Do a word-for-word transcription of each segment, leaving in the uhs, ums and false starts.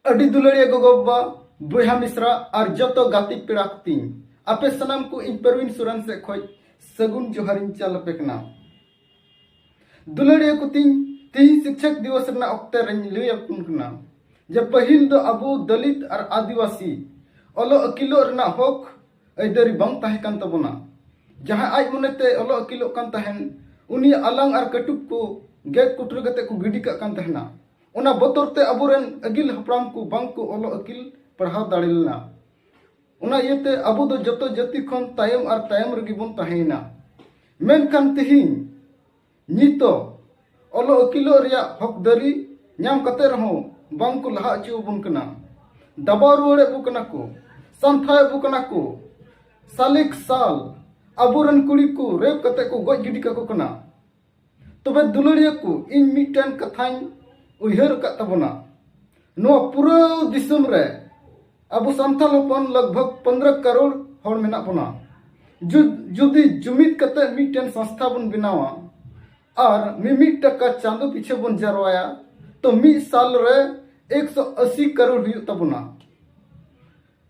ᱟᱹᱰᱤ ᱫᱩᱞᱟᱹᱲᱤᱭᱟᱹ ᱜᱚᱜᱚ ᱵᱟᱵᱟ, ᱵᱚᱭᱦᱟ ᱢᱤᱥᱨᱟ ᱟᱨ ᱡᱚᱛᱚ ᱜᱟᱛᱮ ᱯᱮᱲᱟ ᱠᱚ ᱛᱤᱧ, ᱟᱯᱮ ᱥᱟᱱᱟᱢ ᱠᱚ ᱤᱧ ᱯᱨᱚᱵᱤᱱ ᱥᱚᱨᱮᱱ ᱥᱮᱫ ᱠᱷᱚᱱ ᱥᱟᱹᱜᱩᱱ ᱡᱚᱦᱟᱨᱤᱧ ᱪᱟᱞ ᱟᱯᱮ ᱠᱟᱱᱟ᱾ ᱫᱩᱞᱟᱹᱲᱤᱭᱟᱹ ᱠᱚ ᱛᱤᱧ, ᱛᱮᱦᱮᱧ ᱥᱤᱠᱪᱷᱚᱠ ᱫᱤᱵᱚᱥ ᱨᱮᱱᱟᱜ ᱚᱠᱛᱮ ᱨᱮᱧ ᱞᱟᱹᱭ ᱟᱵᱚᱱ ᱠᱟᱱᱟ ᱡᱮ ᱯᱟᱹᱦᱤᱞ ᱫᱚ ᱟᱵᱚ ᱫᱚᱞᱤᱛ ᱟᱨ ᱟᱹᱫᱤᱵᱟᱹᱥᱤ ᱚᱞᱚᱜ ᱟᱹᱠᱤᱞᱚᱜ ᱨᱮᱱᱟᱜ ᱦᱚᱠ ᱟᱹᱭᱫᱟᱹᱨᱤ ᱵᱟᱝ ᱛᱟᱦᱮᱸ ᱠᱟᱱ ᱛᱟᱵᱚᱱᱟ᱾ ᱡᱟᱦᱟᱸᱭ ᱟᱡ ᱢᱚᱱᱮᱛᱮ ᱚᱞᱚᱜ ᱟᱹᱠᱤᱞᱚᱜ ᱠᱟᱱ ᱛᱟᱦᱮᱱ, ᱩᱱᱤ ᱟᱞᱟᱝ ᱟᱨ ᱠᱟᱹᱴᱩᱵ ᱠᱚ ᱜᱮᱫ ᱠᱩᱴᱨᱟᱹ ᱠᱟᱛᱮ ᱠᱚ ᱜᱤᱰᱤ ᱠᱟᱜ ᱠᱟᱱ ᱛᱟᱦᱮᱱᱟ᱾ ᱚᱱᱟ ᱵᱚᱛᱚᱨ ᱛᱮ ᱟᱵᱚᱨᱮᱱ ᱟᱹᱜᱤᱞ ᱦᱟᱯᱲᱟᱢ ᱠᱚ ᱵᱟᱝ ᱠᱚ ᱚᱞᱚᱜ ᱟᱹᱠᱤᱞ ᱯᱟᱲᱦᱟᱣ ᱫᱟᱲᱮ ᱞᱮᱱᱟ᱾ ᱚᱱᱟ ᱤᱭᱟᱹᱛᱮ ᱟᱵᱚ ᱫᱚ ᱡᱚᱛᱚ ᱡᱟᱹᱛᱤ ᱠᱷᱚᱱ ᱛᱟᱭᱚᱢ ᱟᱨ ᱛᱟᱭᱚᱢ ᱨᱮᱜᱮ ᱵᱚᱱ ᱛᱟᱦᱮᱸᱭᱮᱱᱟ᱾ ᱢᱮᱱᱠᱷᱟᱱ ᱛᱮᱦᱮᱧ, ᱱᱤᱛᱚᱜ ᱚᱞᱚᱜ ᱟᱹᱠᱤᱞᱚᱜ ᱨᱮᱭᱟᱜ ᱦᱚᱠ ᱫᱟᱹᱨᱤ ᱧᱟᱢ ᱠᱟᱛᱮ ᱨᱮᱦᱚᱸ ᱵᱟᱝ ᱠᱚ ᱞᱟᱦᱟ ᱦᱚᱪᱚ ᱟᱵᱚᱱ ᱠᱟᱱᱟ᱾ ᱫᱟᱵᱟᱣ ᱨᱩᱣᱟᱹᱲᱮᱫ ᱵᱚ ᱠᱟᱱᱟ ᱠᱚ, ᱥᱟᱱᱛᱷᱟᱣᱮᱫ ᱵᱚ ᱠᱟᱱᱟ ᱠᱚ᱾ ᱥᱟᱞᱮᱠ ᱥᱟᱞ ᱟᱵᱚᱨᱮᱱ ᱠᱩᱲᱤ ᱠᱚ ᱨᱮᱯ ᱠᱟᱛᱮ ᱠᱚ ᱜᱚᱡ ᱜᱤᱰᱤ ᱠᱟᱠᱚ ᱠᱟᱱᱟ᱾ ᱛᱚᱵᱮ ᱫᱩᱞᱟᱹᱲᱤᱭᱟᱹ ᱠᱚ, ᱤᱧ ᱢᱤᱫᱴᱮᱱ ᱠᱟᱛᱷᱟᱧ ᱩᱭᱦᱟᱹᱨ ᱟᱠᱟᱫ ᱛᱟᱵᱚᱱᱟ᱾ ᱱᱚᱣᱟ ᱯᱩᱨᱟᱹ ᱫᱤᱥᱚᱢ ᱨᱮ ᱟᱵᱚ ᱥᱟᱱᱛᱟᱲ ᱦᱚᱯᱚᱱ ᱞᱟᱜᱽ ᱵᱷᱟᱜᱽ ᱯᱚᱱᱫᱽᱨᱚ ᱠᱟᱨᱳᱲ ᱦᱚᱲ ᱢᱮᱱᱟᱜ ᱵᱚᱱᱟ᱾ ᱡᱩ-, ᱡᱩᱫᱤ ᱡᱩᱢᱤᱫ ᱠᱟᱛᱮ ᱢᱤᱫᱴᱮᱱ ᱥᱚᱝᱥᱛᱷᱟ ᱵᱚᱱ ᱵᱮᱱᱟᱣᱟ ᱟᱨ ᱢᱤᱢᱤᱫ ᱴᱟᱠᱟ ᱪᱟᱸᱫᱚ ᱯᱤᱪᱷᱮ ᱵᱚᱱ ᱡᱟᱨᱣᱟᱭᱟ, ᱛᱚ ᱢᱤᱫ ᱥᱟᱞ ᱨᱮ ᱮᱠᱥᱚ ᱟᱥᱤ ᱠᱟᱨᱳᱲ ᱦᱩᱭᱩᱜ ᱛᱟᱵᱚᱱᱟ᱾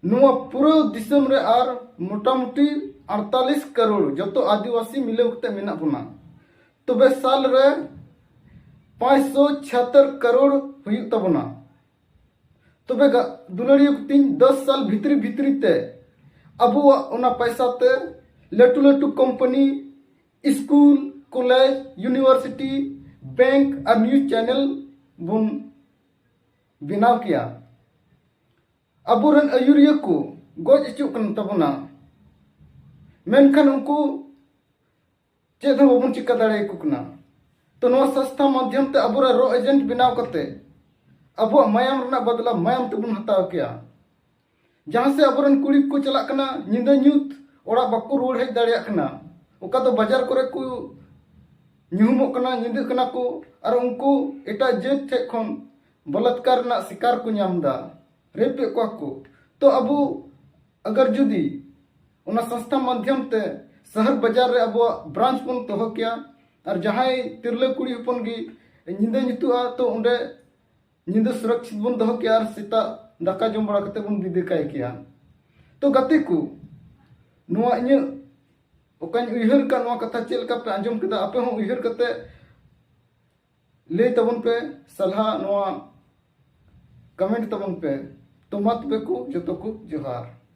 ᱱᱚᱣᱟ ᱯᱩᱨᱟᱹ ᱫᱤᱥᱚᱢ ᱨᱮ ᱟᱨ ᱢᱚᱴᱟᱢᱩᱴᱤ ᱟᱴᱛᱟᱞᱤᱥ ᱠᱟᱨᱳᱲ ᱡᱚᱛᱚ ᱟᱹᱫᱤᱵᱟᱹᱥᱤ ᱢᱤᱞᱟᱹᱣ ᱠᱟᱛᱮ ᱢᱮᱱᱟᱜ ᱵᱚᱱᱟ᱾ ᱛᱚᱵᱮ ᱥᱟᱞ ᱨᱮ ᱯᱟᱸᱪᱥᱚ ᱪᱷᱤᱭᱟᱛᱛᱳᱨ ᱠᱟᱨᱳᱲ ᱦᱩᱭᱩᱜ ᱛᱟᱵᱚᱱᱟ᱾ ᱛᱚᱵᱮ ᱜᱟ-, ᱫᱩᱞᱟᱹᱲᱤᱭᱟᱹ ᱠᱚ ᱛᱤᱧ, ᱫᱚᱥ ᱥᱟᱞ ᱵᱷᱤᱛᱨᱤ ᱵᱷᱤᱛᱨᱤ ᱛᱮ ᱟᱵᱚᱣᱟᱜ ᱚᱱᱟ ᱯᱚᱭᱥᱟ ᱛᱮ ᱞᱟᱹᱴᱩ ᱞᱟᱹᱴᱩ company, school, college, university, bank ᱟᱨ ᱱᱤᱭᱩᱡᱽ ᱪᱮᱱᱮᱞ ᱵᱚᱱ ᱵᱮᱱᱟᱣ ᱠᱮᱭᱟ᱾ ᱟᱵᱚᱨᱮᱱ ᱟᱹᱭᱩᱨᱤᱭᱟᱹ ᱠᱚ ᱜᱚᱡ ᱦᱚᱪᱚᱜ ᱠᱟᱱ ᱛᱟᱵᱚᱱᱟ, ᱢᱮᱱᱠᱷᱟᱱ ᱩᱱᱠᱩ ᱪᱮᱫ ᱦᱚᱸ ᱵᱟᱵᱚᱱ ᱪᱤᱠᱟ ᱫᱟᱲᱮᱭᱟᱠᱚ ᱠᱟᱱᱟ᱾ ᱛᱚ ᱱᱚᱣᱟ ᱥᱚᱝᱥᱛᱷᱟ ᱢᱟᱫᱽᱫᱷᱚᱢ ᱛᱮ ᱟᱵᱚᱨᱮᱱ ᱨᱚ ᱮᱡᱮᱱᱴ ᱵᱮᱱᱟᱣ ᱠᱟᱛᱮ ᱟᱵᱚᱣᱟᱜ ᱢᱟᱭᱟᱢ ᱨᱮᱱᱟᱜ ᱵᱟᱫᱞᱟ ᱢᱟᱭᱟᱢ ᱛᱮᱵᱚᱱ ᱦᱟᱛᱟᱣ ᱠᱮᱭᱟ᱾ ᱡᱟᱦᱟᱸ ᱥᱮᱫ ᱟᱵᱚᱨᱮᱱ ᱠᱩᱲᱤ ᱠᱚ ᱪᱟᱞᱟᱜ ᱠᱟᱱᱟ, ᱧᱤᱫᱟᱹ ᱧᱩᱛ ᱚᱲᱟᱜ ᱵᱟᱠᱚ ᱨᱩᱣᱟᱹᱲ ᱦᱮᱡ ᱫᱟᱲᱮᱭᱟᱜ ᱠᱟᱱᱟ, ᱚᱠᱟ ᱫᱚ ᱵᱟᱡᱟᱨ ᱠᱚᱨᱮ ᱠᱚ ᱧᱩᱦᱩᱢᱚᱜ ᱠᱟᱱᱟ, ᱧᱤᱫᱟᱹᱜ ᱠᱟᱱᱟ ᱠᱚ, ᱟᱨ ᱩᱱᱠᱩ ᱮᱴᱟᱜ ᱡᱟᱹᱛ ᱴᱷᱮᱡ ᱠᱷᱚᱱ ᱵᱚᱞᱟᱛᱠᱟᱨ ᱨᱮᱱᱟᱜ ᱥᱤᱠᱟᱨ ᱠᱚ ᱧᱟᱢ ᱮᱫᱟ, ᱨᱮᱯ ᱮᱫ ᱠᱚᱣᱟ ᱠᱚ᱾ ᱛᱚ ᱟᱵᱚ ᱟᱜᱟᱨ ᱡᱩᱫᱤ ᱚᱱᱟ ᱥᱚᱝᱥᱛᱷᱟ ᱢᱟᱫᱽᱫᱷᱚᱢ ᱛᱮ ᱥᱚᱦᱚᱨ ᱵᱟᱡᱟᱨ ᱨᱮ ᱟᱵᱚᱣᱟᱜ ᱵᱨᱟᱧᱪ ᱵᱚᱱ ᱫᱚᱦᱚ ᱠᱮᱭᱟ, ᱟᱨ ᱡᱟᱦᱟᱸᱭ ᱛᱤᱨᱞᱟᱹ ᱠᱩᱲᱤ ᱦᱚᱯᱚᱱ ᱜᱮ ᱧᱤᱫᱟᱹ ᱧᱩᱛᱩᱜᱼᱟ, ᱛᱚ ᱚᱸᱰᱮ ᱧᱤᱫᱟᱹ ᱥᱩᱨᱚᱠᱪᱷᱤᱛ ᱵᱚᱱ ᱫᱚᱦᱚ ᱠᱮᱭᱟ ᱟᱨ ᱥᱮᱛᱟᱜ ᱫᱟᱠᱟ ᱡᱚᱢ ᱵᱟᱲᱟ ᱠᱟᱛᱮ ᱵᱚᱱ ᱵᱤᱫᱟᱹᱭ ᱠᱟᱭ ᱠᱮᱭᱟ᱾ ᱛᱚ ᱜᱟᱛᱮ ᱠᱚ, ᱱᱚᱣᱟ ᱤᱧᱟᱹᱜ ᱚᱠᱟᱧ ᱩᱭᱦᱟᱹᱨ ᱠᱟᱜ, ᱱᱚᱣᱟ ᱠᱟᱛᱷᱟ ᱪᱮᱫ ᱞᱮᱠᱟ ᱯᱮ ᱟᱸᱡᱚᱢ ᱠᱮᱫᱟ? ᱟᱯᱮ ᱦᱚᱸ ᱩᱭᱦᱟᱹᱨ ᱠᱟᱛᱮ ᱞᱟᱹᱭ ᱛᱟᱵᱚᱱ ᱯᱮ, ᱥᱟᱞᱦᱟ ᱱᱚᱣᱟ comment ᱛᱟᱵᱚᱱ ᱯᱮ᱾ ᱛᱚ ᱢᱟ ᱛᱚᱵᱮ ᱠᱚ ᱡᱚᱛᱚ ᱠᱚ ᱡᱚᱦᱟᱨ᱾